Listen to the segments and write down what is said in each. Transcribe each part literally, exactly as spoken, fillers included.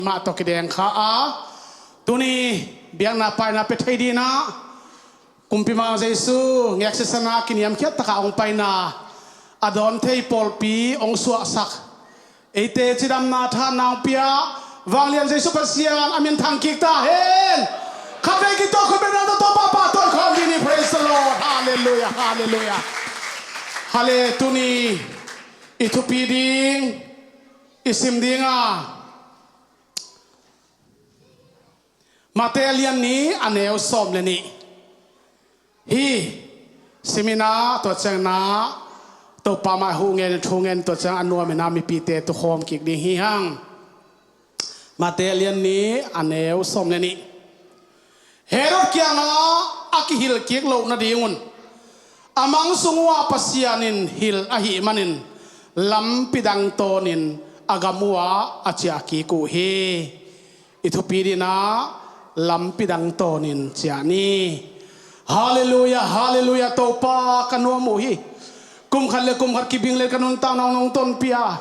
mah tawh kideng kha a, tuni biakna paina pia thei dinah Kumpi Mang Jesu ngek sisan a kiniamkhiat takah hong paina a dawn thei pawlpi hong suahsak eite cidamna thahatna hong pia Vanglian Jesu Pasian a min thang kik ta hen. Khatvei kik tawh khut beng na tawh Topa pahtawi khawm dih ni. Praise the Lord. Halleluiah, halleluiah. Hale, tuni i thupi ding i sim ding a, Mate a lian nih a neu sawm le nih hi. Simin ah tua ciangin ah Topa mah huh ngen, thu ngen, tua ciang a nuamin ah mipite tukhawm kik ding hi hang. Mate a lian nih a neu sawm le nih. Herod kiangah a kihilh kik loh nadingun a mang sung uhah Pasian in hilh ahih manin lampi dang tawnin a gam uhah a ciah kik uh hi. I thupi dinah lampi dang tawnin ciah ni. Halleluiah, halleluiah, Topa ka nuam uh hi. Kum khat le kum khat kibing le ka nuntakna hong tonpih a,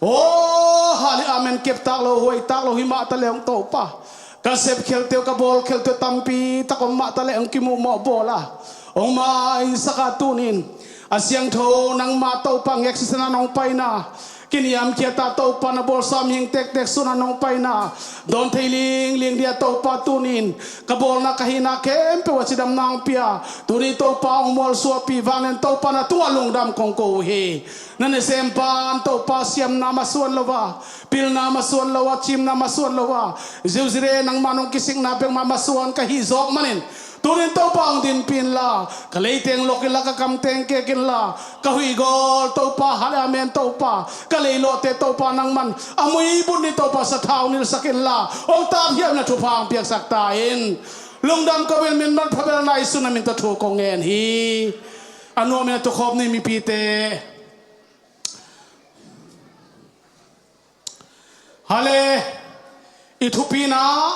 aw, hale, amen, keptak lo, huaitak lo hi mah ta leng Topa, ka sep khialte uh, ka bawl khialte uh tampi tak om mah ta leng hong kimuhmawh bawl a, hong maisak a, tunin a siangtho nangmah Topa ngek sisan a nong paina, kiniamkhiat a Topa na bawlsa mihing tektek sun a nong paina dawn thei lingling dia Topa, tunin ka bawlna ka hihna khempeuh a cidamna hong pia, tuni Topa hong mualsuahpih vanglian Topa na tungah lungdam kong ko uh hi. Na nasempan Topa siamna masuan lo a, pilna masuan lo a, cimna masuan lo a, ziuzire nangmah nong kisikna bek mah masuan ka hih zawk manin, tunin Topa hong dinpih inla, ka leiteng lok inla, ka kamteng kek inla, ka huih gawl Topa, hale, amen, Topa, ka leilawhte Topa nangman a muibun ni Topa, sathau nilsak inla, hong taphiamna thupha hong piaksak ta in. Lungdam ko in, min manpha bel na i sun a min tawh thu kong ngen hi. A nuamin a tukhawm ni mipite. Hale, i thupina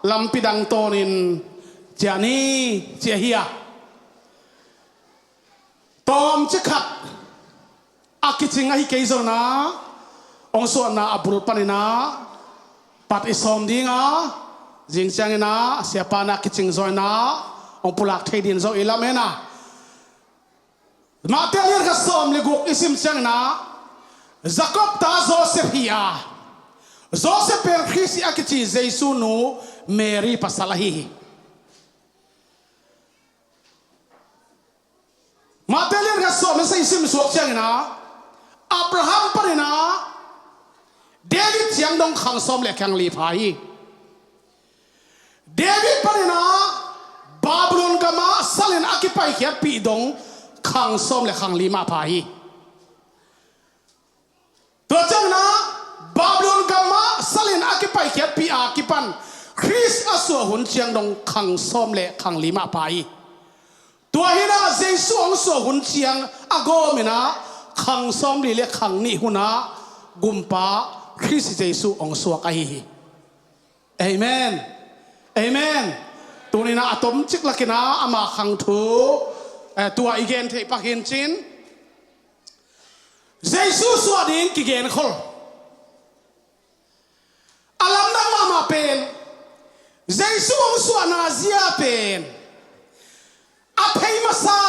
lampi dang tawnin ciah ni, ciah hi a. Tawmcik khat a kicing ahi kei zongin ah hong suahna a bul panin ah pat i sawm ding a, zing ciangin ah siapa na kicing zawin ah hong pulak thei ding zong i lam hen a. Mate a lian khat sawm le guk i sim ciangin ah Jacob ta Joseph hi a, Joseph pen Khrist a kici Jesu nu Mary pasal ahi hi. Mate lian khat sawm le sagih sim suak ciangin ah Abraham panin ah David ciang dong khang sawm le khang li pha hi. David panin ah Babylon gamah salin a kipaikhiatpih dong khang sawm le khang li mah pha hi. Tua ciangin ah Babylon gamah salin a kipaikhiatpih a kipan Khrist a suah hun ciang dong khang sawm le khang li mah pha hi. Tua hi in ah Jesu hong suah hun ciang a gawmin ah khang sawm li le khang nih hun ah Gumpa Khrist Jesu hong suak ahi hi. Amen. Amen. Tunin ah a tomcik lakin ah ama khang thu, eh, tua i gen theih pak hi in cin. Jesu suah ding kigenkhol. A lamdang mahmah pen Jesu hong suahna zia pen a thei masa,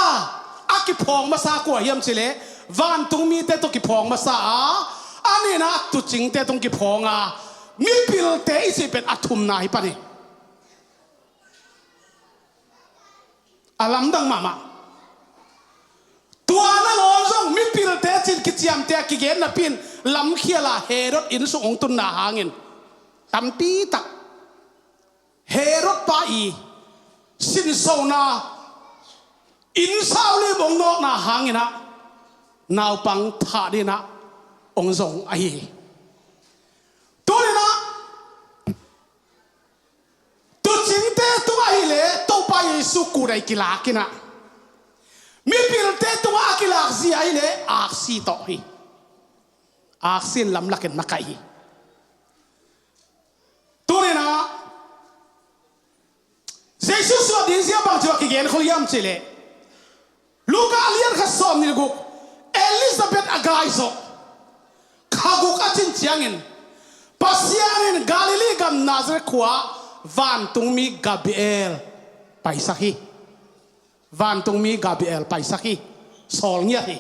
a kiphawng masa kua hiam cih leh vantung mite tawh kiphawng masa a, a nihna tuucingte tawh kiphawng a, mipilte i cih pen a thumna hi pan hi. A lamdang mahmah. Tua nangawn zong mipilte cin kiciamteh a kigen napi in lamkhial a Herod inn sung hong tunna hangin tampi tak Herod pa i sinsona inn saulim hong nawkna hangin ah naupang thah dingin ah hong zong ahi hi. Tunin ah tuucingte tungah ahih leh Topa Jesu kut ah i kilak in ah, mipilte tungah a kilak zia ahih leh aksi tawh hi. Aksi in lamlak in na kaih hi. Tunin ah Jesu suah ding zia bangci a kigenkhol hiam cih leh Luka a lian khat sawm nih le guk, Elizabeth a gai zawh kha guk a cin ciangin Pasian in Galilee gam Nazareth khua-ah vantungmi Gabriel paisak hi. Vantungmi Gabriel paisak hi. Sawl ngiat hi.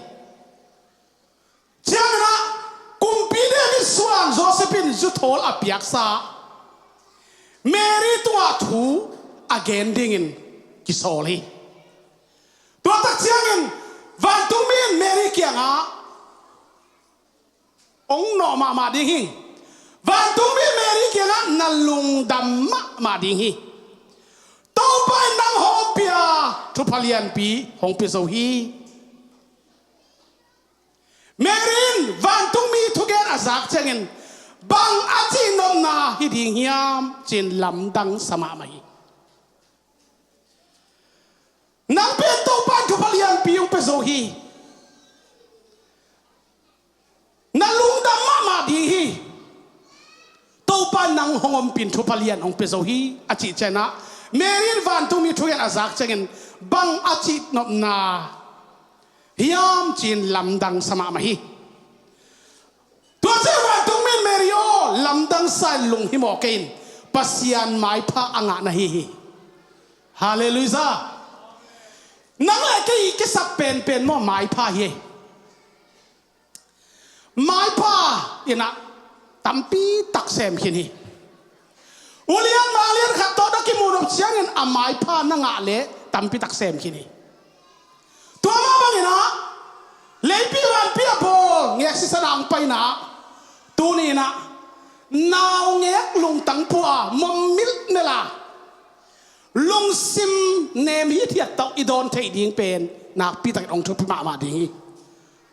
Ciangin ah kumpi David suan Joseph in zuthawl a piaksa Mary tungah thu a gen dingin kisawl hi. Tua tak ciangin vantungmi in Mary kiangah hong nawh mahmah ding hi. Vantungmi Mary kiangah na lungdam mahmah ding hi. Topa in nang hong ompih a, thupha lianpi hong pia zo hi. Mary in vantungmi thugen a zak ciangin bang a cihnopna hi ding hiam ci-in lamdang sa mahmah hi. Nang pen Topa in thupha lianpi hong pia zo hi. Na lungdam mahmah ding hi. Topa in nang hong ompih in thupha lian hong pia zo hi, a cih ciangin ah Mary in vantungmi thugen a zak ciangin bang a cihnopna hiam ci-in lamdang sa mahmah hi. Tua ciang vantungmi in Mary aw, lamdang sa in lunghimawh kei in, Pasian maipha a ngah na hi hi. Halleluiah. Nang le kei i kisap penpen maw maipha hi. Maipha in ah tampi tak sem khin hi. Ulian malian khat tawh na kimuh nop ciangin a maipha na ngah leh tampi tak sem khin hi. Tua mah bangin ah leipi vanpi a bawl ngek sisan a hong paina tuni in ah naungek lungtang pua a mawm milh melh a lungsim nem hithiat tawh i dawn theih ding pen nakpi takin hong thupi mahmah ding hi.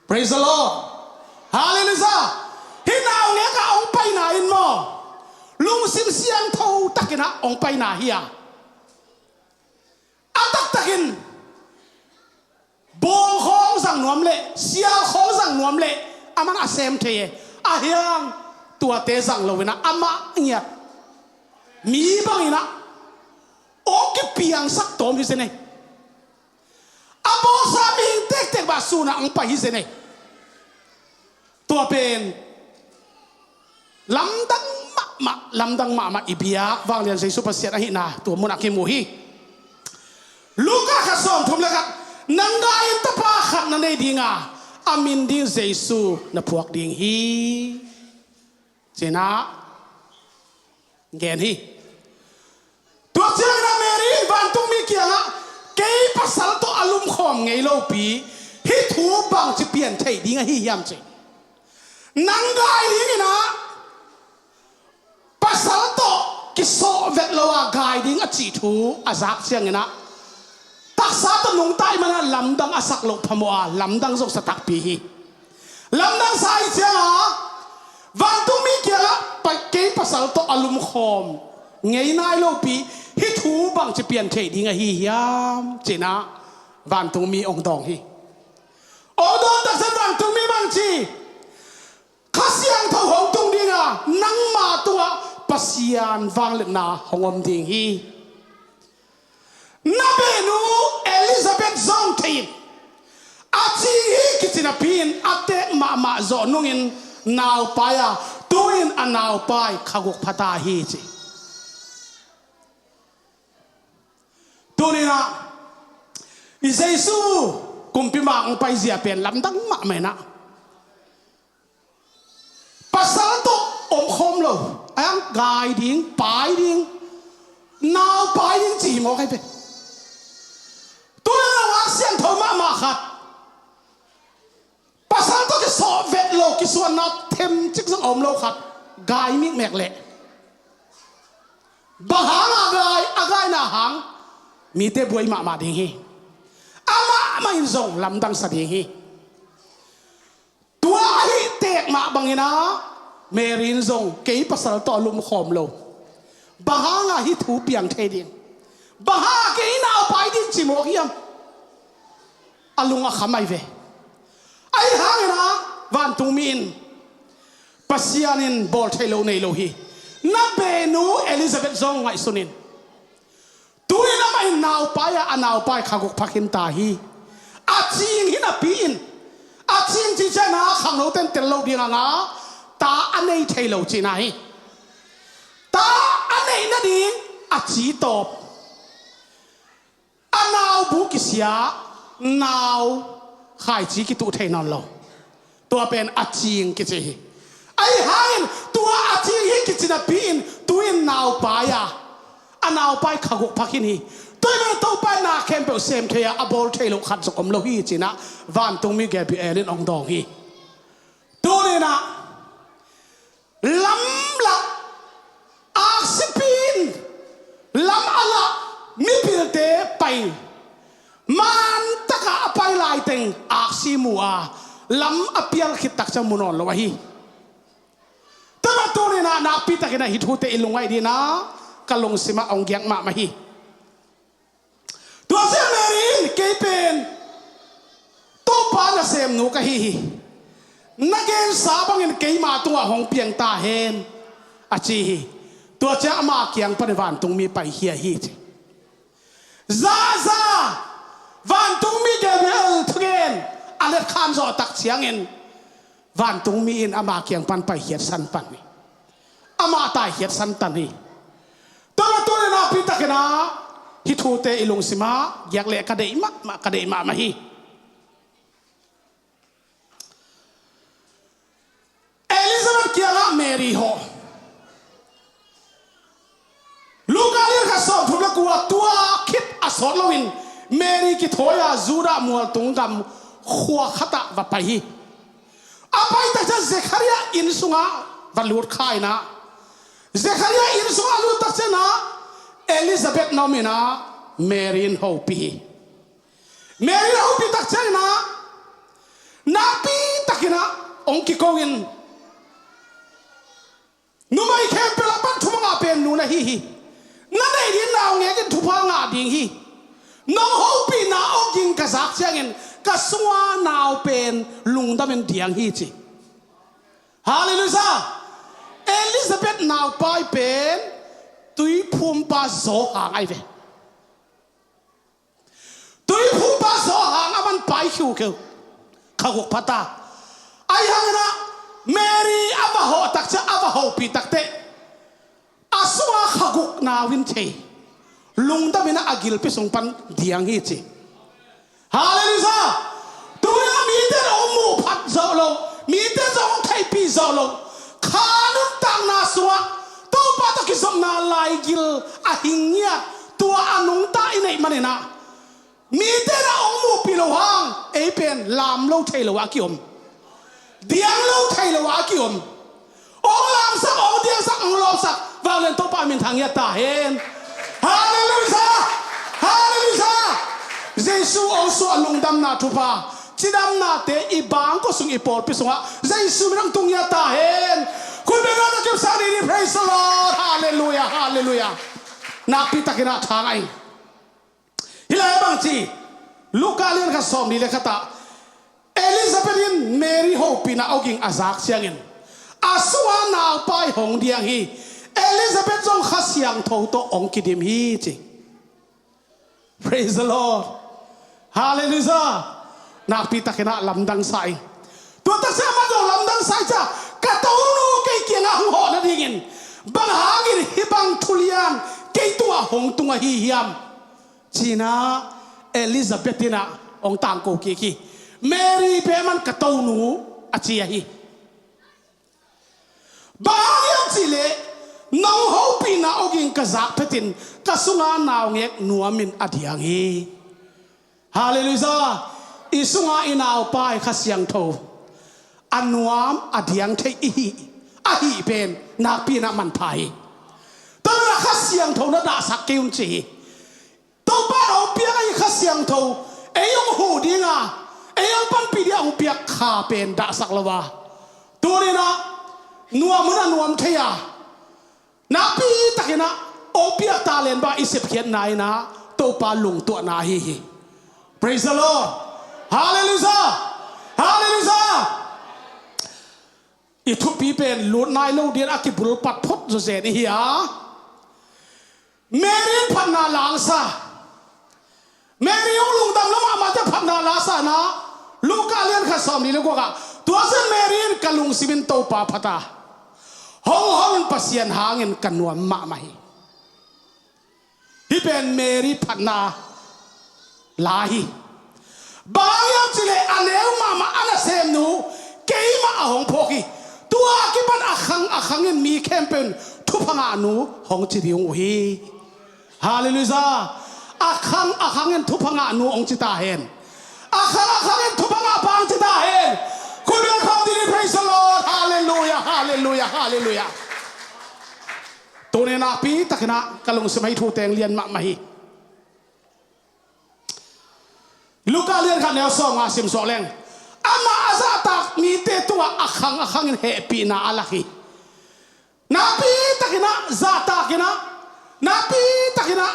Praise the Lord. Halleluiah. Hih naungek a hong paina in maw lungsim siangtho takin ah hong paina hi a, a taktakin bawl khawng zang nuam leh sial khawng zang nuam leh aman a sem thei e. Ahi hang tuate zang lo in ah amah ngiat mi bangin ah hong kipiangsak tawm hi zen e. A bawlsa mihing tektek bah sun ah hong pai hi zen e. Tua pen lamdang mahmah, lamdang mahmah i biak vanglian Jesu Pasian ahihna tua munah kimu hi. Luka khat sawmthum le khat, nang gai in tapa khat na nei ding a, a min ding Jesu na phuak ding hi, ci-in ah gen hi. Tua ciangin ah Mary in vantungmi kiangah kei pasal tawh a lumkhawm ngei lopi hih thu bangci pian thei ding ahi hiam ci. Nang gai dingin ah pasal tawh kisawh vet lo a gai ding a cih thu a zak ciangin ah taksa tawh nungta ahih manin lamdang a sak loh phamawh a, lamdang zong sa takpi hi. Lamdang sa ahih ciangin ah vantungmi kiangah pa-, kei pasal tawh a lumkhawm ngei nai lopi hih thu bangci pian thei ding ahi hiam ci-in ah vantungmi hong dawng hi. Hong dawng takciang vantungmi bangci, Kha Siangtho hong tung ding a, nangma tungah Pasian vangliatna hong om ding hi. Na behnu Elizabeth zong thei in, a cing hi kici napi-in a teek mahmah zawh nungin naupai a, tu-in a naupai kha guk pha ta hi ci. Tuni-in ah i Jesu kumpi mang hong paizia pen lamdang mahmah in ah, pasal tawh omkhawm lo, a hang gai ding, pai ding, naupai ding ci hi mawk ahi ve. Tuni-in a Kha Siangtho mahmah khat, pasal tawh kisawh vet lo, kisuanna themcik zong a om lo khat gai mikmek leh, bang hang a gai, a gaina hang mite buai mahmah ding hi. Amah mah in zong lamdang sa ding hi. Tua ahi teek mah bangin ah Mary in zong kei pasal tawh a lumkhawm lo, bang hang a hih thu piang thei ding, bang hang a kei naupai ding ci mawk hiam? A lung a kham ahi ve. Ahi hangin ah vantungmi in, Pasian in bawl thei lo nei lo hi. Na behnu Elizabeth zong ngaihsun in. Tu-in amah in naupai a, a naupai kha guk pha khin ta hi. A cing hi napi-in, a cing cih ciangin ah khangnote in tel lo ding a, ta a nei thei lo cihna hi. Theih nading a ci tawp. A nau bu kisia, nau khaici kituh thei nawn lo. Tua pen a cing kici hi. Ahi hangin tua a cing hi kici napi-in tu-in naupai a, a naupai khaguk phak khin hi. Tua ahih manin Topa in na khempeuh sem thei a, a bawl thei loh khat zong om lo hi ci-in ah vantungmi Gabriel in hong dawng hi. Tuni-in ah lamlah aksipi-in lam a lah mipilte pai, mantak a a pai laiteng aksi mu a, lam a pial khit tak ciang mu nawn lo ahi. Tua mah tuni-in ah nakpi takin ah hih thute i lungngaih dingin ah ka lungsim ah hong giak mahmah hi. Tua ciang Mary in, "Kei pen Topa nasemnu ka hi hi. Na gensa bangin keima tungah hong piang ta hen," a ci hi. Tua ciang ama kiang panin vantungmi paikhia hi ci. Zaza vantungmi Gabriel thugen a letkhan zawh tak ciangin vantungmi in ama kiang pan paikhiat san pan hi. Ama taikhiat san tan hi. Tua mah tuni-in nakpi takin ah hih thute i lungsim ah giak leh ka deih mahmah, ka deih mahmah hi. Elizabeth kiangah Mary hawh. Luka lian khat sawmthum le kua, tua khit a sawt loin Mary kithawi a Judah mualtung gam khua khatah va pai hi. A pai tak ciang Zekhariah inn sungah va lut kha-in ah, Zekhariah inn sungah a lut tak ciangin ah Elizabeth na om in ah Mary in hopih hi. Mary in a hopih tak ciangin ah nakpi takin ah hong kiko in, "Numei khempeuh lak pan thumang a pen nu na hi hi. Na neih ding naungek in thupha ngah ding hi. Nong hopihna awging ka zak ciangin ka sunga nau pen lungdamin diang hi," ci. Halleluiah. Elizabeth naupai pen tuiphumpa zaw hang ahi ve. Tuiphumpa zaw hang a man pai khiukheu, khaguk pha ta. Ahi hangin ah Mary a va hawh tak ciang, a va hopih tak teh a sunga khaguk nau in thei, lungdamin ah a gilpi sung pan diang hi ci. Halleluiah. Tuni-in ah mite in hong muh phat zawh loh, mite in zong hong theihpih zawh loh, kha nuntakna sungah Topa tawh kizopna laigil a hing ngiat, tua a nungta i neih manin ah mite in ah hong muhpih loh hang ei pen lam lo thei lo ah a kiom, diang lo thei lo ah a kiom. Hong lamsak, hong diangsak, hong lawpsak, vanglian Topa min thang ngiat ta hen. Halleluiah. Halleluiah. Jesu hong suah lungdamna thupha, cidamnate i bangkua sung, i pawlpi sungah Jesu min hong tung ngiat ta hen. Khut beng a na kipsak ni ni. Praise the Lord. Halleluiah. Halleluiah. Nakpi takin ah thang ahi. Hih lai bang ci, Luka lian khat sawmli le khat ah Elizabeth in Mary hopihna awging a zak ciangin a sunga naupai hong diang hi. Elizabeth zong Kha Siangtho tawh hong kidim hi ci. Praise the Lord. Halleluiah. Nakpi takin ah lamdang sa ing. Tua tak ciang amah zong lamdang sa ing, "Ka tonu kei kiangah hong hawh nadingin bang hangin hih bang thulian kei tungah hong tung ahi hiam?" ci-in ah Elizabeth in ah hong tangko kik hi. Mary pen amah in ka tonu a ci ahi. Bang hang hiam cih leh nong hopihna awging ka zak phetin ka sunga naungek nuamin a diang hi. Halleluiah. I sunga i naupai Kha Siangtho a nuam a diang thei i hih, a hih pen nakpi-in ah manpha hi. Tua ahih manin Kha Siangtho na dahsak kei un ci hi. Topa in hong piak ahi Kha Siangtho, ei hong huh ding a, ei hong panpih ding a hong piak Kha pen dahsak lo a, tuni-in ah nuam hun a nuam thei a, nakpi takin ah hong piak talent bang i sepkhiatna in ah Topa lungtuahna ahi hi. Praise the Lord. Halleluiah. Halleluiah. I thupi pen lut nai lo dingin a kibulpat phot zawzen i hi a. Mary in phatna la sa. Mary hong lungdam lo mahmah ciang phatna la sa-in ah, Luka lian khat sawmli le guk ah, tua ciang Mary in, "Ka lungsim in Topa phat a, hong hong in Pasian hangin ka nuam mahmah hi. pen Mary phatna la hi. Bang hang hiam cih leh a neu mahmah a nasemnu keimah a hong phawk hi. Tua kipan a khang a khangin mi khempeuh in thupha ngahnu hong ci ding uh hi. Halleluiah. A khang a khangin thupha ngahnu hong ci ta hen. A khang a khangin thupha ngahpa hong ci ta hen. Khut beng khawm ding hi. Praise the Lord. Halleluiah, halleluiah, halleluiah. Tuni nakpi takin ah ka lungsim ah hih thute lian mahmah hi. Luka lian khat neu sawmnga sim suak leng, amah a zahtak mite tungah a khang a khangin hehpihna a lak hi. Nakpi takin ah zahtak in ah, nakpi takin ah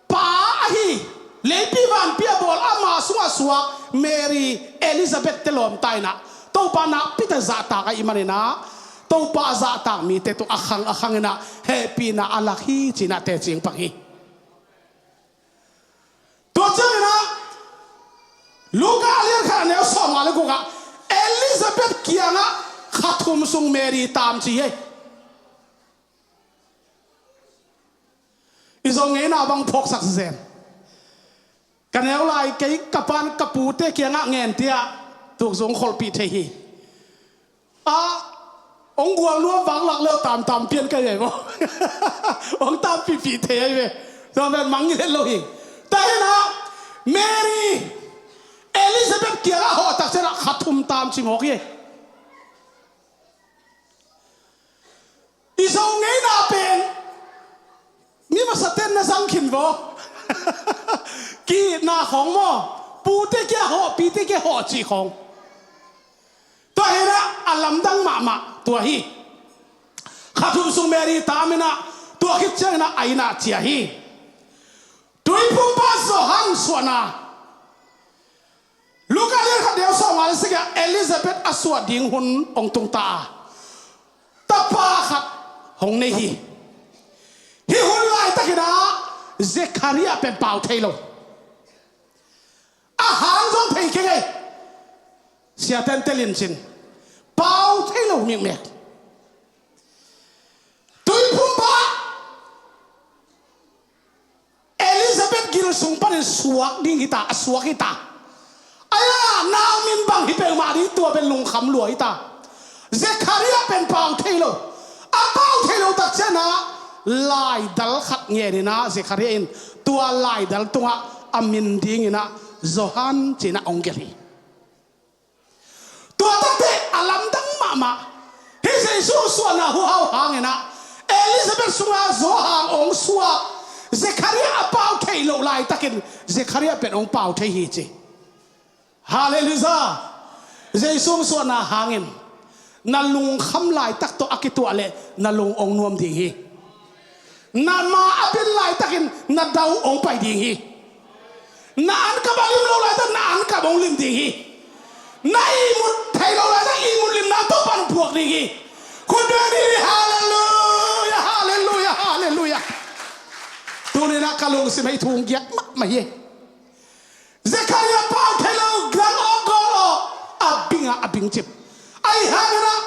pa ahi, leipi vanpi a bawl ama sungah suak Mary, Elizabeth te lawmta in ah Topa nakpi tak zahtak ahih manin ah Topa a zahtak mite tungah a khang a khangin ah hehpihna a lak hi ci-in ah teci hong pang hi. Tua ciangin ah Luka a lian khat a neu sawmnga le guk ah Elizabeth kiangah kha thum sung Mary tam ci hi. I Zo ngeina bang phawksak zen. Ka neu lai kei ka pa'n ka pute kiangah ngen tiah tukzung kholhpih thei hi. A, hong gual nuam vak lak leu tamtam pian ka hi ve maw. Hong tampihpih thei ahi ve. Tua pen mangngilh het lo hi. Tua hi-in ah Mary Elizabeth kiangah hawh tak ciangin ah kha thum tam ci mawk hi. I Zo ngeina pen mi masate'n na zang khin vaw. Ki-itna khawng maw, pute kiang hawh, pite kiang hawh cih khawng. Tua hi-in ah a lamdang mahmah tua hi. Kha thum sung Mary tam in ah tua khit ciangin ah a inn ah ciah hi. Tuiphumpa Johan suahna. Luka lian khat neu sawmnga le sagih ah Elizabeth a suah ding hun hong tung ta a, tapa khat hong nei hi. Hih hun laitakin ah Zekhariah pen pau thei lo. A hang zong thei kei kei. Siate'n tel in cin. Pau thei lo mikmek. Tuiphumpa Elizabeth gil sung panin suak ding hi ta, a suak hi ta. Ahi a, nau min bang hi peuhmah ding, tua pen lungkham lua hi ta. Zekhariah pen pau thei lo. A pau thei lo tak ciangin ah laidal khat ngen in ah Zekhariah in tua laidal tungah a min dingin ah Johan ci-in ah hong gelh hi. Tua takte a lamdang mahmah. Hih Jesu suahna huhau hangin ah Elizabeth sungah Johan hong suak, Zekhariah a pau thei loh laitakin Zekhariah pen hong pau thei hi ci. Halleluiah. Jesu hong suahna hangin na lungkham laitak tawh a kituah leh na lung hong nuam ding hi. Na ma a bin laitakin na dau hong pai ding hi. Na ankap a lim lo laitak na ankap hong lim ding hi. Na ihmut thei lo laitak ihmut limna Topa'n hong phuak ding hi. Khut beng dih. Halleluiah, halleluiah, halleluiah. Tuni-in ah ka lungsim ah hih thu hong giak mahmah hi. Zekhariah pau thei lo, dang aw, gawl aw, a bing ah a bing cip. Ahi hangin ah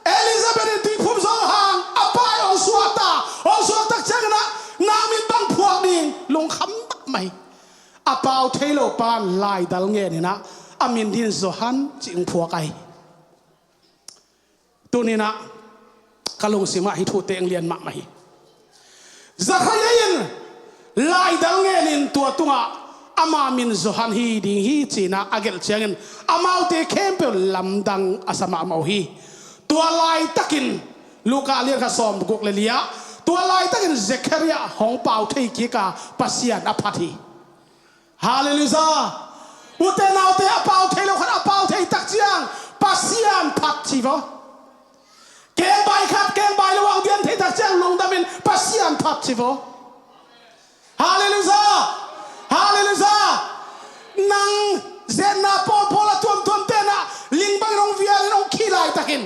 Elizabeth in tuiphum zo hang a pa hong suak ta, hong suak tak ciangin ah nau min bang phuak ding lungkham mahmah hi. A pau thei lo pa'n laidal ngen in ah a min dingin Johan ci-in hong phuak hi. Tuni-in ah ka lungsim ah hih thute hong lian mahmah hi. Zekhariah in laidal ngen in tua tungah ama min Johan hi ding hi ci-in ah a gelh ciangin amaute khempeuh lamdang a sa mahmah uh hi. Tua laitakin Luka lian khat sawmguk le li-ah tua laitakin Zekhariah hong pau thei kik a Pasian a phat hi. Halleluiah. Ute naute, a pau thei lo khat a pau thei tak ciang Pasian phat ci vaw. Kengbai khat kengbai lo a hong dian thei tak ciang lungdamin Pasian phat ci vaw. Halleluiah. Halleluiah. Nang zetna pawlpawl a tuamtuamte'n ah ling bangin hong vialin hong khih laitakin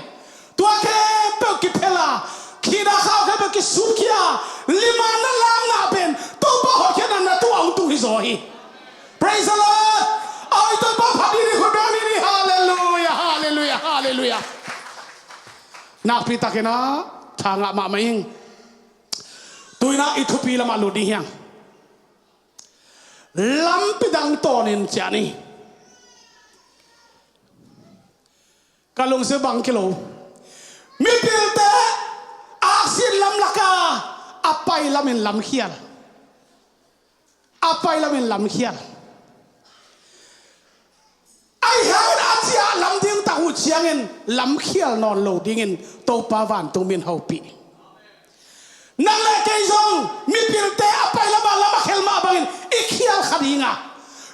tua khempeuh kiphel a, khihna khau khempeuh kisukkhia, lim a na lamna pen Topa hotkhiatna na tungah hong tung hi zaw hi. Praise the Lord. A hoih Topa phat dih ni, khut beng dih ni. Halleluiah, halleluiah, halleluiah. Nakpi takin ah tha ngah mahmah ing. Tu-in ah i thupi lamah lut ding hi hang. Lampi dang tawnin ciah ni. Ka lungsim bang kilo. Mipilte aksi lam laka a pai lamin lamkhial. A pai lamin lamkhial. Ahi hangin a ciah lam ding tak uh ciangin lamkhial nawn lo dingin Topa vantung min hopih. Nang le kei zong mipilte a pai lama lam a khel mah bangin i khial kha dinga,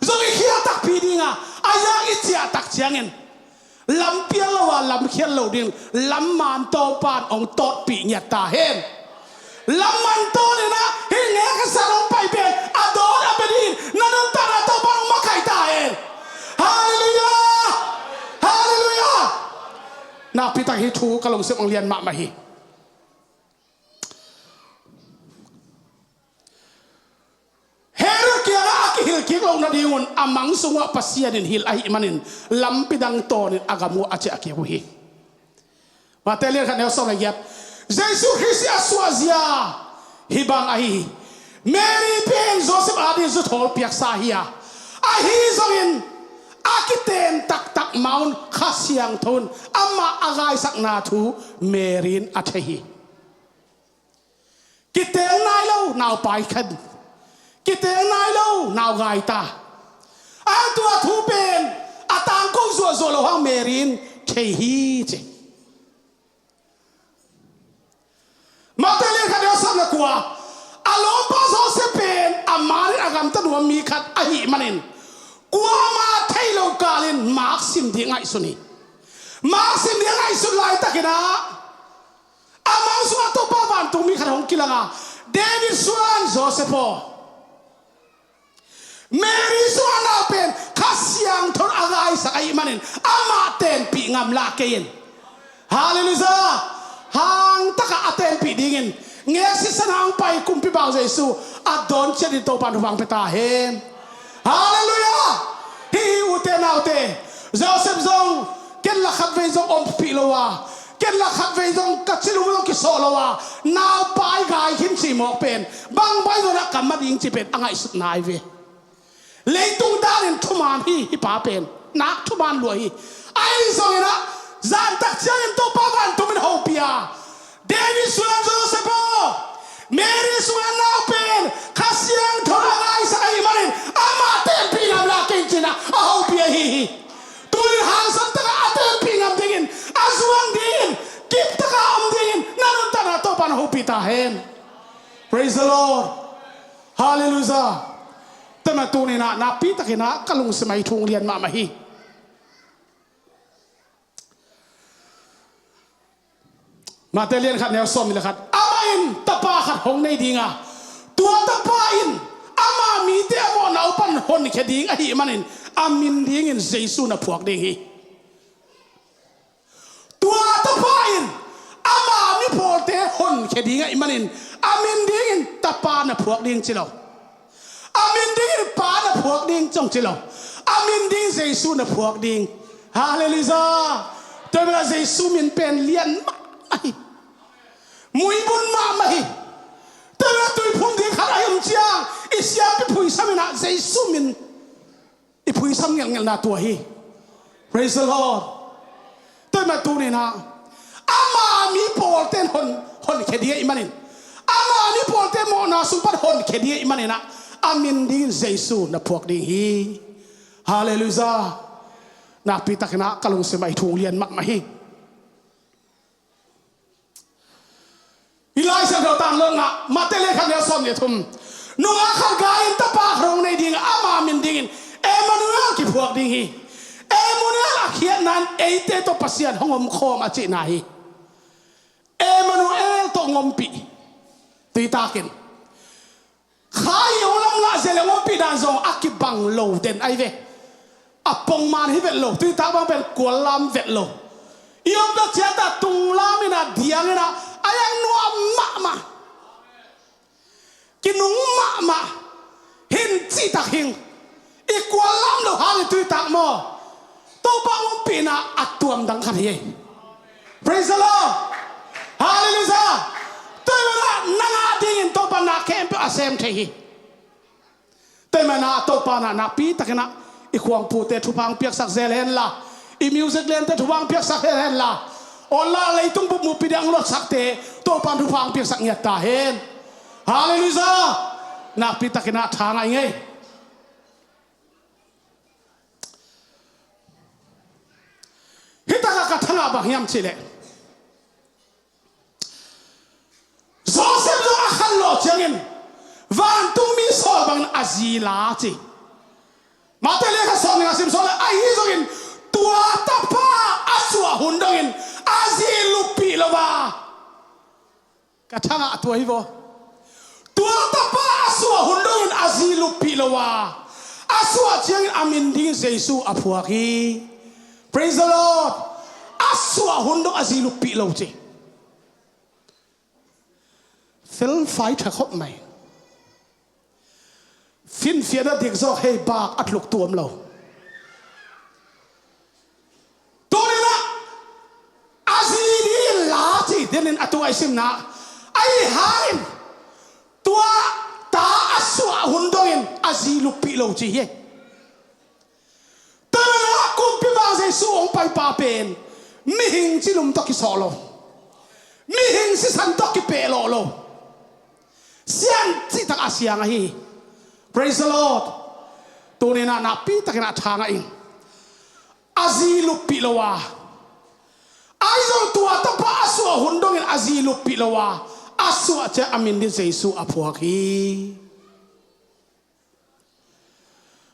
zong i khial takpi dinga, a yang i ciah tak ciangin lam pial lo a lam khial lo ding, lam man Topan hong tawtpih ngiat ta hen. Lam man tawnin ah hih ngek a san hong pai pen a dawn a bia dingin na nuntakna Topan hong makaih ta hen. Halleluiah! Halleluiah! Nakpi tak hih thu ka lungsim hong lian mahmah hi. Herod kiangah a kihilh kik loh nadingun a mang sungah Pasian in hilh ahih manin lampi dang tawnin a gam uh a ciah kik uh hi. Mate lian khat neu sawm le giat. Jesu Khrist a suahzia hih bang ahi hi. Mary pen Joseph ading zuthawl piaksa hi a, ahi zongin a kiten taktak Mount Kha Siangtho in amah a gaisakna thu Mary in a thei hi. Kiteng nai lo naupai khen. Kiteng nai lo naugaita. A tua thu pen a tangko zuahzuah lo hang Mary in thei hi ci. Mate lian khat neu sawm le kua. A lawmpa Joseph pen a manin a gamta nuam mi khat ahih manin kuama thei lo kalin maksim ding ngaihsun hi. Maksim ding ngaihsun laitakin ah a mang sungah Topa vantungmi khat hong kilanga, David suan Joseph aw, Mary sungah nau pen Kha Siangtho in a gaisak ahih manin amah tenpih ngam lah kei in. Halleluiah! Hangtakah a tenpih dingin ngek sisan hang pai kumpi bau Jesu a dawn ciatin Topa in hupang pia ta hen. Halleluiah! Hi hi ute naute, Joseph zong ken la khatvei zong ompih lo a, ken la khatvei zong ka cilum zong kisawh lo a, naupai gai khin cimawk pen bang bai zong a kam a ding ci pen a ngaihsutna ai ve. Leitung danin thuman hi, hi pa pen nak thuman lua hi. Ahi zongin ah zantak ciangin Topa vantungmin hopih a, David suan Joseph aw, Mary sungah nau pen Kha Siangtho a gaisak ahih manin amah tenpih ngam lah kei in ci-in ah a hopih ahi hi. Tunin hangsan takah a tenpih ngam dingin, a zuang dingin, kip takah a om dingin na nuntakna Topa in hopih ta hen. Praise the Lord. Halleluiah. Tua mah tuninah nakpi takinah ka lungsim ah hih thu hong lian mahmah hi. Mate lian khat neu sawm nih le khat. Amah in tapa khat hong nei dinga, tua tapa in ama mite a mawhna uh pan honkhia ding ahih manin a min dingin Jesu na phuak ding hi. Tua tapa in ama mipawlte honkhia ding ahih manin a min dingin tapa na phuak ding ci lo. A min dingin pa na phuak ding cong ci lo. A min dingin Jesu na phuak ding. Halleluiah. Tua bela Jesu min pen lian mahmah hi. Muibun mahmah hi. Tua bela tuiphum ding khat a hi om ciang i siampi phuisam inah Jesu min i phuisam ngelhngelhna tua hi. Praise the Lord. Tua mah tuninah ama mipawlte in hon, honkhia ding ahih manin, ama mipawlte mawhna sung pan honkhia ding ahih maninah a min dingin Jesu na phuak ding hi. Halleluiah. Nakpi takinah ka lungsim ah hih thu hong lian mahmah hi. I Lai Siangtho tang lo ngah, Mate lian khat neu sawm nih le thum. Nungak khat gai in tapa khat hong nei ding a, ama min dingin Emmanuel kiphuak ding hi. Emmanuel a khiatna in eite tawh Pasian hong omkhawm a cihna hi. Emmanuel tawh hong ompih. Tuitakin kha i hong lamlah zia le hong ompih dan zong a kibang lo den ai ve. A pongman hi vet lo, tuitak bang pen kual lam vet lo. I omna ciat ah tung lam inah diang inah a yang nuam mahmah. Kinung mahmah. Hin cihtak hing. I kual lam lo hang i tuitak maw? Topa hong ompihna a tuam dang khat hi. Praise the Lord. Halleluiah. Tua hi mah nang a dingin Topa na khempeuh a sem thei hi. Tua manin ah Topa in ah nakpi takin ah i khuangpute thupha hong piaksak zel henla, i music lente thupha hong piaksak zel henla, aw la leitung bup mupi ding hong lotsakte Topa in thupha hong piaksak ngiat ta hen. Halleluiah. Nakpi takin ah tha ngah ing ei. Hih takah ka tha ngah bang hiam cih leh, Josef zong a khanlawh ciangin vantungmi sawl bangin a zi la ci. Mate lekha sawm nih a sim sawm le ahi zongin tua tapa a suah hun dongin a zi luppih lo a. Ka tha ngah tua hi vaw. Tua tapa a suah hun dongin a zi luppih lo a, a suah ciangin a min dingin Jesu a phuak hi. Praise the Lord. A suah hun dong a zi luppih lo ci. Felfai tha khop mai. Finfian a dik zawk hei bak a tluk tuam lo. Tuninah a zi ding la ci dinin a tua i simna ahi hangin tua ta a suah hun dongin a zi luppih lo ci hi. Tuninah kumpi vang Jesu hong paipa pen mihing cilum tawh kisawh lo, mihing sisan tawh kipeh lawh lo. Sian cihtak a siang ahi. Praise the Lord. Tuninah nakpi takin a tha ngah ing. A zi luppih lo a, ahi zong tua tapa a suah hun dongin a zi luppih lo a, a suah ciah a min ding Jesu a phuak hi.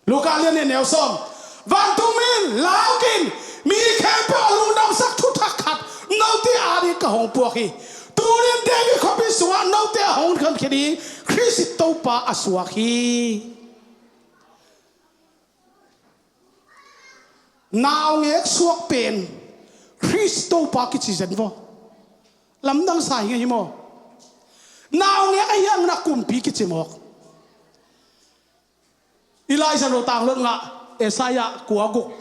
Luka lian nih neu sawm. Vantungmi in lau kei in, mi khempeuh a lungdamsak thuthak khat note ading ka hong puak hi. Tunin David khuapi sungah note a hong honkhia ding Khrist Topa a suak hi. Naungek suak pen Khrist Topa kici zen vaw. Lamdang sa hi ngei hi maw? Naungek ahi hangin a kumpi kici mawk. I Lai Siangtho tanglut ngah Isaiah kua guk.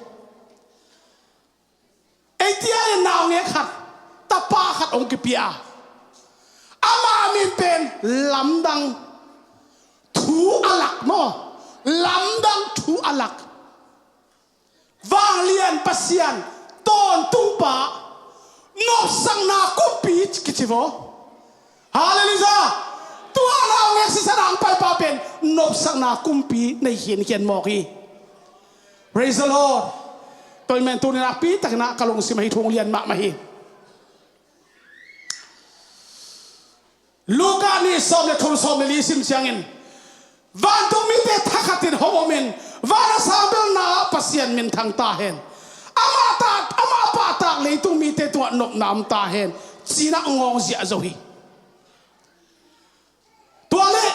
Ei tia in naungek khat, tapa khat hong kipia a, ama min pen lamdang thu a lak maw? Lamdang thu a lak. Vanglian Pasian, tawntung pa, nopsakna kumpi kici vaw. Halleluiah. Tua naungek sisan a hong paipa pen nopsakna kumpi nei khinkhian mawk hi. Praise the Lord. Tua ahih manin tuni nakpi takin ah ka lungsim ah hih thu hong lian mahmah hi. Luka nih sawm le thum, sawm le li sim ciangin, vantungmite thakhatin hong omin, van a sang belna ah Pasian minthang ta hen. Amah ta, amah pahtak leitung mite tungah nopna om ta hen, ci-in ah ngawng ziahzo hi. Tua leh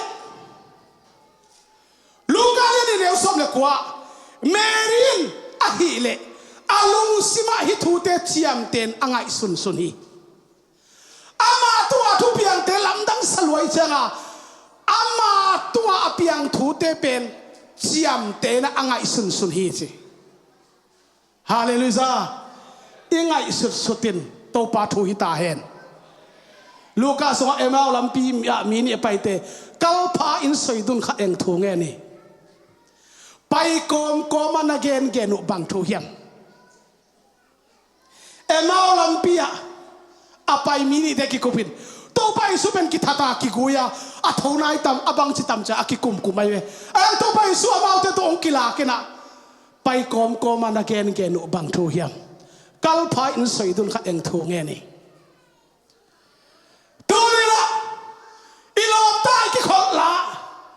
Luka lian nih neu sawm le kua, Mary in ahih leh a lungsim ah hih thute ciamtehin a ngaihsunsun hi. Amah tungah thupiangte lamdang sa lua ahih ciangin, amah tungah a piang thute pen ciamtehin a ngaihsunsun hi ci. Halleluiah. I ngaihsutsut in Topa thu hi ta hen. Luka sungah Emau lampi ah mi nih a paite, kalpha in soidun khat eng thu ngen hi. Pai kawmkawm ah na gengen uh bang thu hiam? Emau lampi ah a pai mi nihte kikupin, Topa Jesu pen kithat a kigui a, a tho nai tam, a bangci tam ci-a a kikumkum ahi ve. A hang Topa Jesu amaute tawh hong kilak in ah, pai kawmkawm ah na gengen uh bang thu hiam? Kalpha in soidun khat eng thu ngen hi. Tuni-in ah i lawmta i kikholhna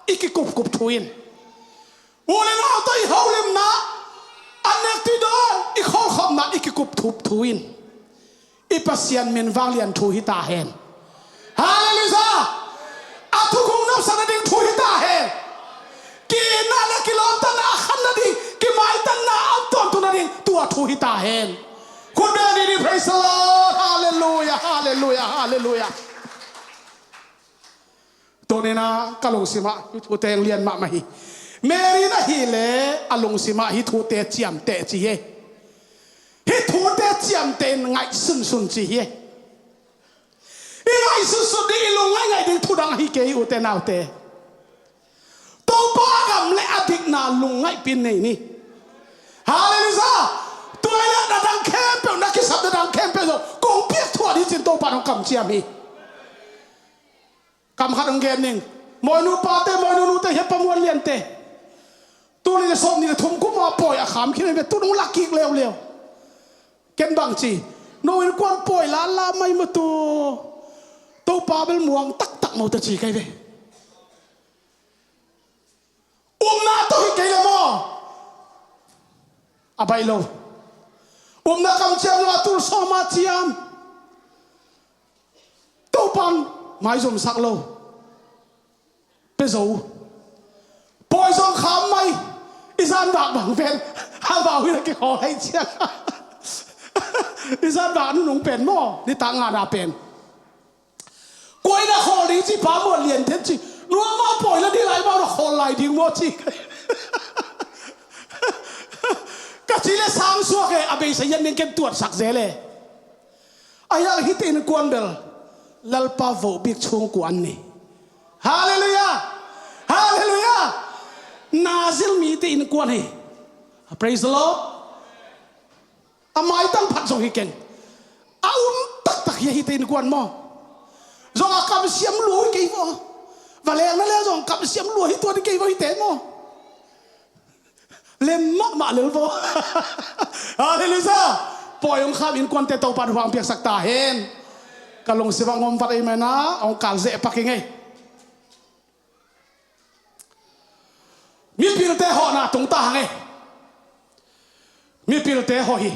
i kikupkup thu in, u le nau tawh i holimna, an nek tui dawn i kholhkhopna i kikupkup thu in, i Pasian min vanglian thu hi ta hen. Halleluiah. A thukhun nopsak nading thu hi ta hen. Ki-itna le kilawmtatna a khan nading, kimaitanna a om tuamtuam nading tua thu hi ta hen. Khut beng ni ni, praise the Lord. Halleluiah, halleluiah, halleluiah. Tuni-in ah ka lungsim ah hih thute hong lian mahmah hi. Mary in ahih leh a lungsim ah hih thute ciamteh ci hi. Hih thute ciamtehin ngaihsunsun ci hi. I ngaihsutsut ding, i lung ngaingai ding thu dang ahi kei hi, ute naute. Topa a gam le a dikna lungngaihpih nei ni. Halleluiah. Tua hi leh na dang khempeuh, na kisap na dang khempeuh zong kong piak thuah ding ci-in Topa in hong kamciam hi. Kam khat hong gen ning. Mawinu pate, mawinu nute, hi a pa muan liante. Tul nih le sawmnih le thum kum a pawi a kham khin hi ve, tu-in hong lak kik leuleu. Ken bang ci, no innkuan pawi lala mai maw tu. Topa bel muang taktak maw ta ci kei ve. Upna tawh hi kei le maw? A baih lo. Upna kamciam lo a tul sawm a ciam. Topa in maizumsak lo. Pia zo. Pawi zong kham mai. I zan vak bang pen a vau hi na kikhawl hai ciang. I zan vak nunung pen maw, nitak ngana pen. Koi na khawl ding ci, pa muan lian then ci. Nuam a pawi la ding lai, amau na khawl lai ding maw ci. Ka ci le sang suak e, a beisa hian ning ken tuatsak zel e. A hiang hihte innkuan bel Lalpa voh bik chungkuan ni. Halleluiah. Halleluiah. Na zil mite innkuan hi. Praise the Lord. A maitang phat zong hi keng. A um taktak hi a hihte innkuan maw. Zong a kamsiam lua hi kei maw. Va leng na leng zong kamsiam lua hi tuan hi kei maw hihte maw. Lem mahmah lel vo. Halleluiah. Pawi hong kham innkuante Topa in hong piaksak ta hen. Ka lungsim ah ngom vat ei mai na, hong kal zeh pak hi ngei. Mipilte hawhna tung ta hang ei. Mipilte hawh hi.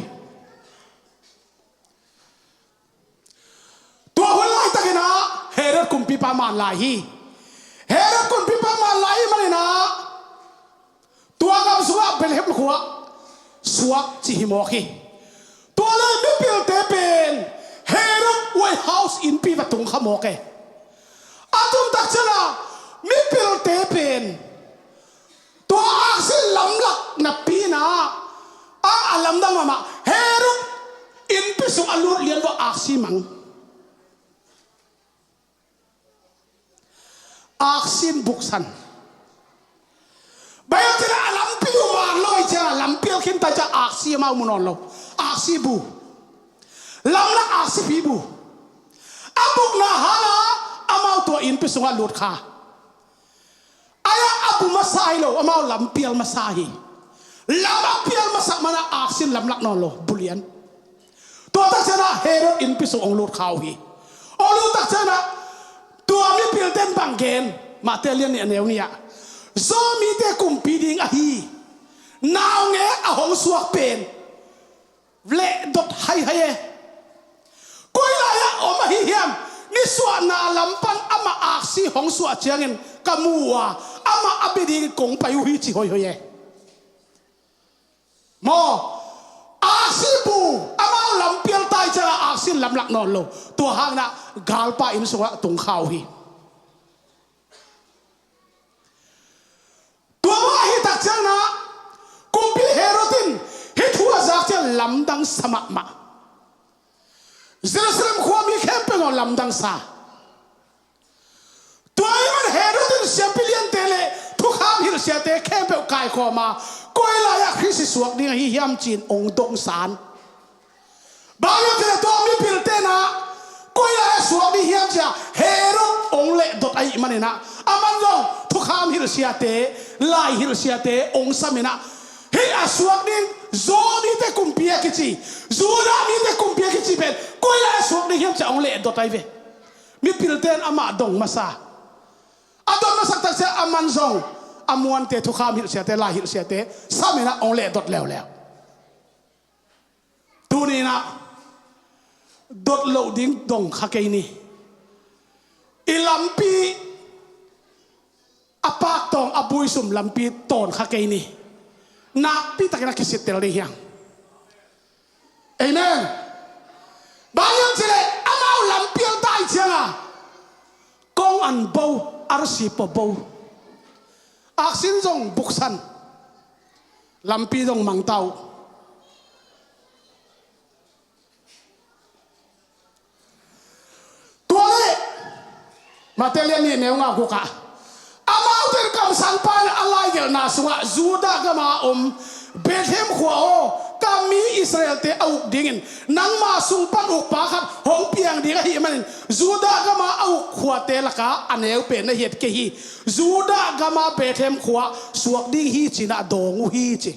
Tua hun laitakin ah Herod kumpipa man lai hi. Herod kumpipa man lai hi manin ah tua gam sungah Bethlehem khua suak ci hi mawk hi. Tua le mipilte pen Herod White House innpi va tung kha mawk e. A tun tak ciangah mipilte pen tua aksi lamlak napi-in ah a, a lamdang mahmah Herod innpi sung a lut lian vua aksi mang. Aksi in buksan. Bai a cina a lampi uh man lo i ciangah lampial khin ta i ciangah aksi amau mu nawn lo. Aksi bu. Lamlak aksipi bu. A bukna hangah amau tua innpi sungah lut kha. Ai-ah a bu masa hi lo, amau lampial masa hi. Lam a pial masak manah aksi in lamlak nawn lo, bulian. Tua tak ciangah Herod innpi sung hong lut kha uh hi. Hong lut tak ciangah tua mipilte in bang gen, Mate lian nih a neu nih ah, Zomite kumpi ding ahi naungek a hong suak pen lehdot haihai e. Koi lai-ah om ahi hiam? Nisuahna lam pan amah aksi hong suah ciangin ka mu uh a, amah a bia dingin kong pai uh hi ci hoihoi e. Maw, aksi bu, amau lampial ta i ciangah aksi in lamlak nawn lo. Tua hangin ah galpa inn sungah tung kha uh hi. Tua bang ahi tak ciangin ah kumpi Herod in hih thu a zak ciang lamdang sa mahmah. Jerusalem khuami khempeuh in lamdang sa. Tua ahih man Herod in siampi liante le thukham hilhsiate khempeuh kaikhawm a, koi lai-ah Khrist i suak ding ahi hiam ci-in hong dong san. Bang hiam cih leh tua mipilte in ah koi lai-ah suak ding hiam ci-a Herod hong lehdot ahih manin ah, aman zong thukham hilhsiate, lai hilhsiate hong sam in ah, hih a suak ding Jew mite kumpi a kici, Judah mite kumpi a kici pen koi lai-ah suak ding hiam ci-a hong lehdot ahi ve. Mipilte in amah dong masa. A dot masak tak ciang aman zong a muante, thukham hilhsiate, lai hilhsiate sam in ah hong lehdot leuleu. Tuni in ah dot loh ding dong kha kei ni. I lampi a paktawng a buisum lampi tawn kha kei ni. Nakpi takin a kisittel ding hiang. Amen. Bang hiam cih leh amau lampial ta i ciangah kong an bo, arsi pua bo. Aksi in zong buksan. Lampi zong mang ta uh. Tua leh Mate lian nih neu nga guk ah, amaute in kamsangpa in a lai na sungah Judah gama om Bethlehem khua aw, ka mi Israelte a uk dingin nangma sung pan ukpa khat hong piang ding ahih manin Judah gama a uk khuate laka a neu pen na hiat kei hi. Judah gama Bethlehem khua suak ding hi cinah dawng uh hi ci.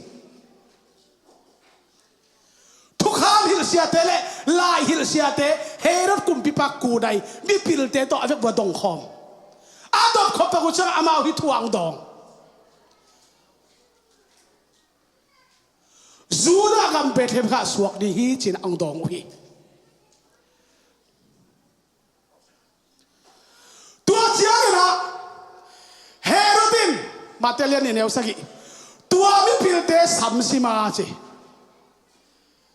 Thukham hilhsiate le lai hilhsiate Herod kumpipa kudai mipilte tawh a vekvua dongkhawm a dot khop pak uh ciangah amau hih thu ang dawng. Judah gam Bethlehem kha suak ding hi cin ang dawng uh hi. Tua cianginah Herod in Mate lian nih neu sagih tua mipilte samsima ci.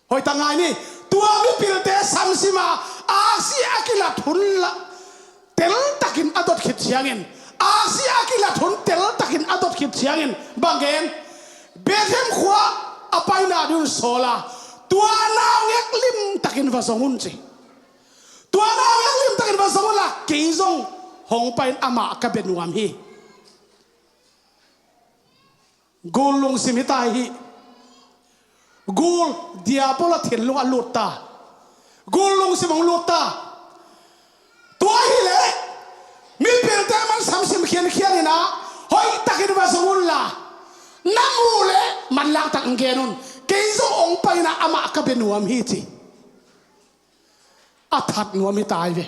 Hoih tak ngai ni. Tua mipilte samsima aksi a kilat hun la teltakin a dot khit ciangin aksi a kilat hun teltakin a dot khit ciangin bang gen? Bethlehem khua a paina dihun sawla tua naungek limtakin va zong un ci. Tua naungek limtakin va zong unla kei zong hong pain amah ka bia nuam hi. Gul lungsim hi ta hi. Gul diabol a thinlung a lut ta. Gul lungsim hong lut ta. Tua hileh mipilte man samsim khiankhian inah hoihtakin va zong unla na muh leh manlangtak gen un. Kei zong hong painah amah ka bia nuam hi ci. A that nuam hi tai ve.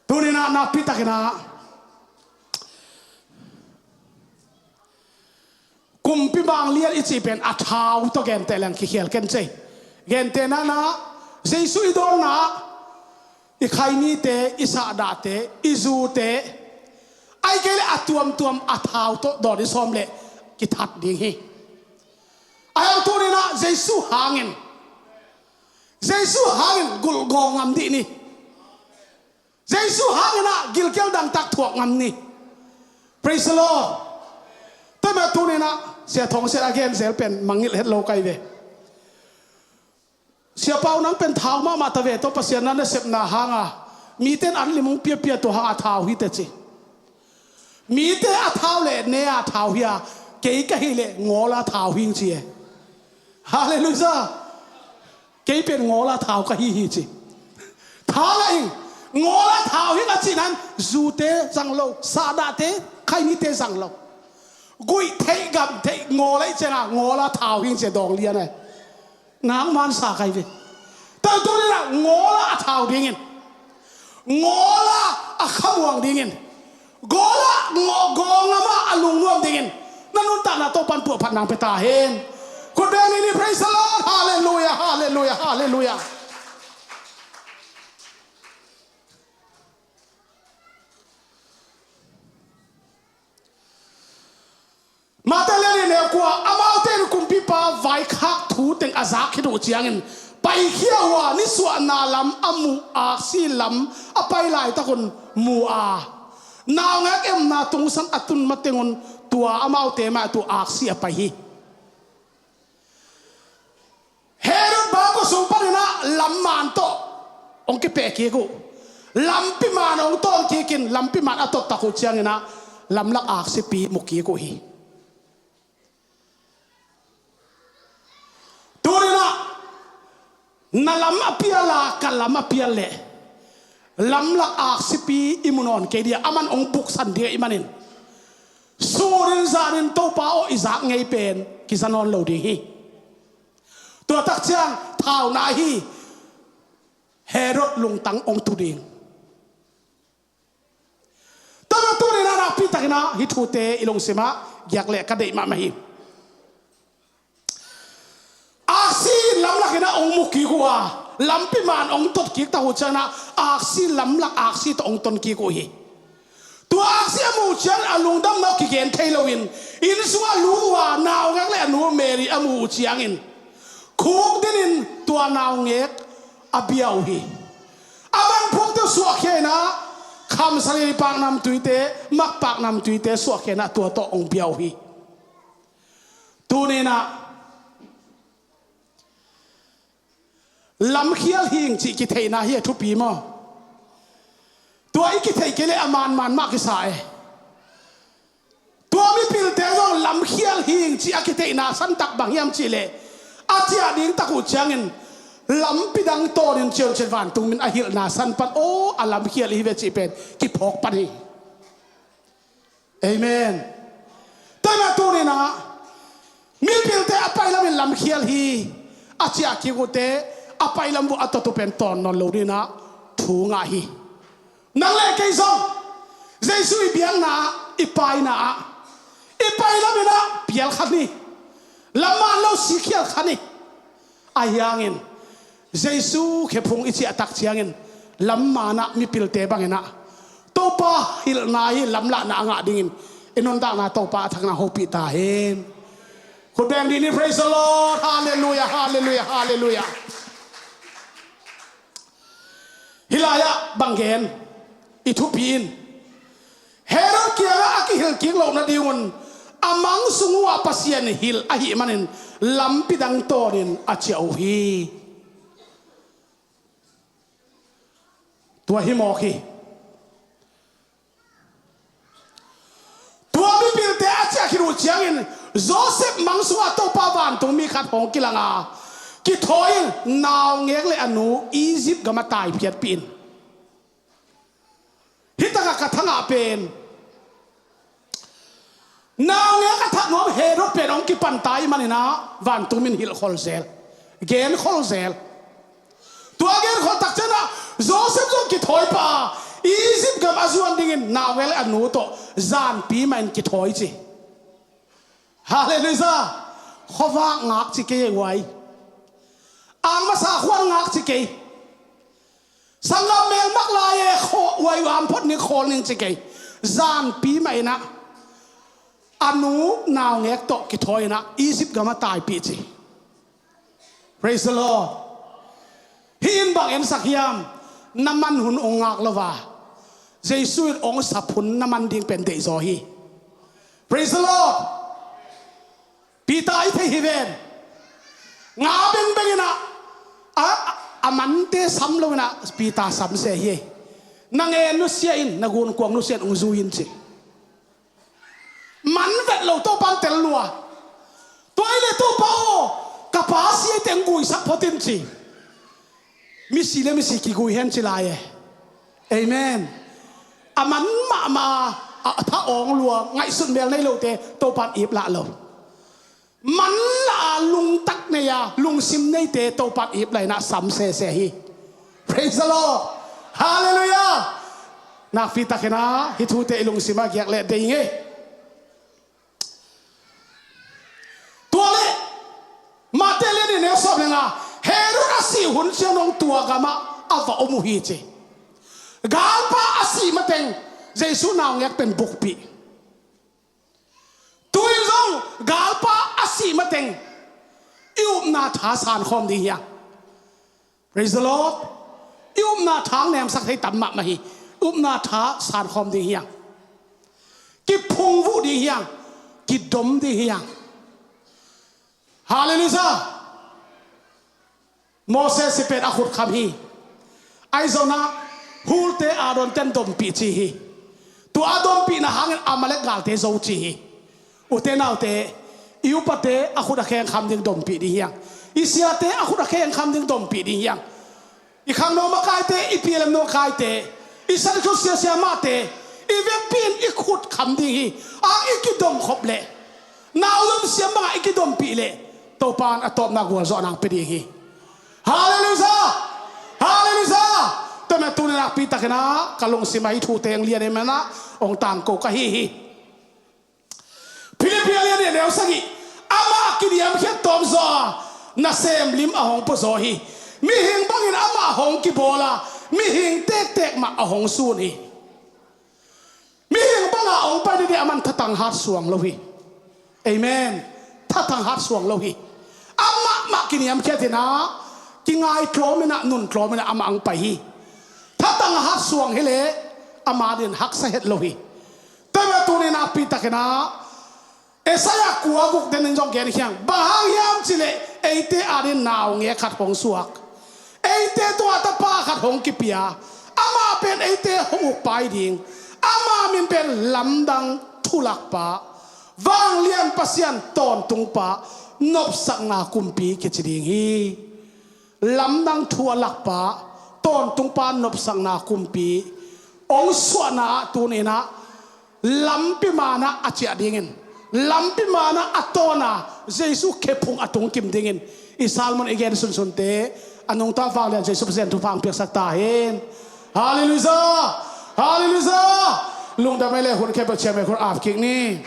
Tuninah nakpitakinah kumpi manglian i cih pen a thau tawh genteh leng kikhial ken cei. Genteh nanah Jesu i dawnna i khainite, i sahdahte, i zute, ai kei le a tuamtuam a thau tawh dawn i sawm leh kithat ding hi. A hang tuninah Jesu hangin Jesu hangin gulhgaw ngam dih ni. Jesu hanginah gilkial dangtak thuak ngam ni. Praise the Lord. Tua mah tuninah Sia Thawng Sian a genzel pen mangngilh het lo kai ve. Sia Pau nang pen thau mahmah ta ve tawh Pasian na nasepna hanga mite in an lim hong piapia tua hanga thau hi teci. Mite a thau le ne a thau hi a kei ka hih leh ngawla thau hing ci e. Halleluiah. Kei pen ngawla thau ka hi hi ci. Tha la ing. Ngawla thau hing a cih nan zute zang lo, sahdahte, khainite zang lo. Guih theih gam theih ngawla i cianga ngawla thau hing ci a dawng lian ai. Nang man sa kai ve. Tua tuninah ngawla a thau dingin ngawla a khamuang dingin gawla ngawgawng amah a lungnuam dingin na nuntakna Topan puahphat nang pia ta hen. Khut beng ni ni. Praise the Lord. Halleluiah, halleluiah, halleluiah. Mate lian nih neu kua, amaute in kumpipa vaikhak thu teng a zak khit uh ciangin paikhia uh a nisuahna lam a muh aksi lam a pai laitakun mu a naungek emna tungsan a tun matengun tua amaute mah tu aksi a pai hi. Herod bangkua sung paninah lam man tawh hong kipeh kik uh. Lampi man hong tawn kikin lampi man a tottak uh cianginah lamlak aksipi mu kik uh hi. Tuninah na lam a pial a ka lam a pial leh lamlak aksipi i mu nawn kei dia aman hong buksan dia i manin sunin zanin Topa aw i zak ngei pen kiza nawn lo ding hi. Tua tak ciang thauna hi. Herod lungtang hong tu ding. Tama tuninah nakpitakinah hih thute i lungsimah giak leh ka deih mahmah hi. Aksi lamlakinah hong mu kik uh a lampi man hong tot kik tak uh cianginah aksi lamlak aksi tawh hong ton kik uh hi. Tua aksi a muh cian a lungdamna uh kigen thei loin inn sungah lut uh a naungek le a nu Mary a muh uh ciangin khuk dinin tua naungek a bia uh hi. A manphuakte uh suahkhia inah khamsang in i paknamtuite makpaknamtuite suahkhia inah tua tawh hong bia uh hi. Tuninah lamkhial hing cih kitheihna hi a thupi maw? Tua i kitheih kei le a manman mah kisa e. Tua mipilte zong lamkhial hing cih a kiteihna santak bang hiam cihleh, a ciah ding tak uh ciangin lampi dang tawnin ciancian vantung min a hilhna san pan aw a lamkhial ihi ve cih pen kiphawk pan hi. Amen. Tua mah tuninah mipilte a pailamin lamkhial hi. A ciah kik uhte a pailam uh a tawtu pen tawn nawn lo dinah thu ngah hi. Nang le kei zong Jesu i biakna ah, i paina ah, i pailaminah pial khan hi. Lamman lo sikhial khan hi. Ahi hangin Jesu khephung i ciahtak ciangin lammanah mipilte banginah Topa hilhna hi lamlahna a ngah dingin i nuntakna Topa a thakna hopih ta hen. Khut beng dih ni. Praise the Lord. Halleluia, halleluia, halleluia. Hih lai-ah bang gen i thupi in Herod kiangah a kihilh kik loh nadingun a mang sung uhah Pasian hilh ahih manin lampi dang tawnin a ciah uh hi. Tua hi mawk hi. Tua mipilte a ciah khit uh ciangin Josef mang sungah Topa vantung mi khat hong kilanga kithawi in naungek le a nu Egypt gamah taiphiatpih in. Hih takah ka thangah pen naungek a that nuam Herod pen hong kipanta i maninah vantung min hilh khol zel, gen khol zel. Tua gen khol tak cianah Josef zong kithawi pah a Egypt gam a zuan dingin naungek le a nu tawh zanpi mahin kithawi ci. Halleluia. Khuavak ngak ci kei ei uai. Angmasa khuan ngak ci kei. Sanggam melmak lai-e khaw uai uam phot ning khawl ning ci kei. Zanpi mah inah a nu naungek tawh kithawi inah Egypt gamah taipih ci. Praise the Lord. Hih in bang ensak hiam? Na man hun ong ngak lo a, Jesu in ong sap hun na man ding pen deihzaw hi. Praise the Lord. Peter i thei hi ven. Nga bengbeng inah a, a mante sam lo inah Peter sam se hi. Na ngen nusia in, na gunkuang nusia in ong zui in ci. Man vet lo Topa in tel lua. Tua ile Topa aw, ka pa si ei teng guisak phot in ci. Misi le misi kigui hen ci lai e. Amen. A man mahmah a, a tha awng lua ngaihsut mel nei lote Topa in ip lah lo. Man lah a lungtak nei a lungsim neite Topa in ip lah inah sam sese hi. Praise the Lord. Halleluia. Nakpi takin ah hih thute i lungsim ah giak leh dei ing ei. Tua leh Mate lian nih neu sawm le nga, Herod a sih hun ciang nong tua gamah a va om uh hi ci. Galpa a sih mateng Jesu naungek pen bukpih. Tu-in zong galpa a sih mateng i upna tha sankhawm ding hiang. Praise the Lord. I upna tha hong nemsak thei tam mahmah hi. Upna tha sankhawm ding hiang. Kiphungvuh ding hiang. Kidom ding hiang. Halleluia. Moses i pen a khut kham hi. Ahi zongin Hulte Aaron ten dompih ci hi. Tua a dompihna hangin Amalek galte zo ci hi. Ute naute, i upate a khut a kheng kham ding dompih ding hiang. I siate a khut a kheng kham ding dompih ding hiang. I khangno makaite, i P L M no kaite, i Sunday school siasia mahte, i vekpi in i khut kham ding hi. Ang i kidom khop leh, nau zom siam bangah i kidompih leh, Topa in a tawpna gualzawhna hong pia ding hi. Halleluia! Halleluia! Tua mah tuni nakpi takin ah ka lungsim ah hih thute hong lian ahih manin ah hong tangko ka hi hi. Philippi a lian nih a neu sagih, amah kiniamkhiat tawmzaw a, nasem lim a hong puazaw hi. Mihing bangin amah hong kibawl a, mihing tektek mah a hong sun hi. Mihing banga hong pai nading aman thatang hat suang lo hi. Amen. Thatang hat suang lo hi. Amah mah kiniamkhiat in ah, kingai tlawm in ah, nun tlawm in ah amah hong pai hi. Thatang hat suang hi leh ama dingin haksa het lo hi. Tua mah tuni nakpi takin ah Isaiah kua guk den in zong gen hiang. Bang hang hiam cih leh eite adingin naungek khat hong suak, eite tungah tapa khat hong kipia. Amah pen eite hong ukpa hi ding. Ama min pen Lamdang, Thulakpa, Vanglian Pasian tawntungpa nopsakna kumpi kici ding hi. Lamdang thu a lakpa tawntungpa nopsakna kumpi ong suahna ah tuninah lampi manah a ciah dingin, lampi manah a tawna Jesu khephung a tungkim dingin i salmon i gen sunsunte a nungta vanglian Jesu Pasian thupha ang piaksak ta hen. Halleluiah. Halleluiah. Lungdam ei le hun khempeuh ciang mei khur ap kik ni.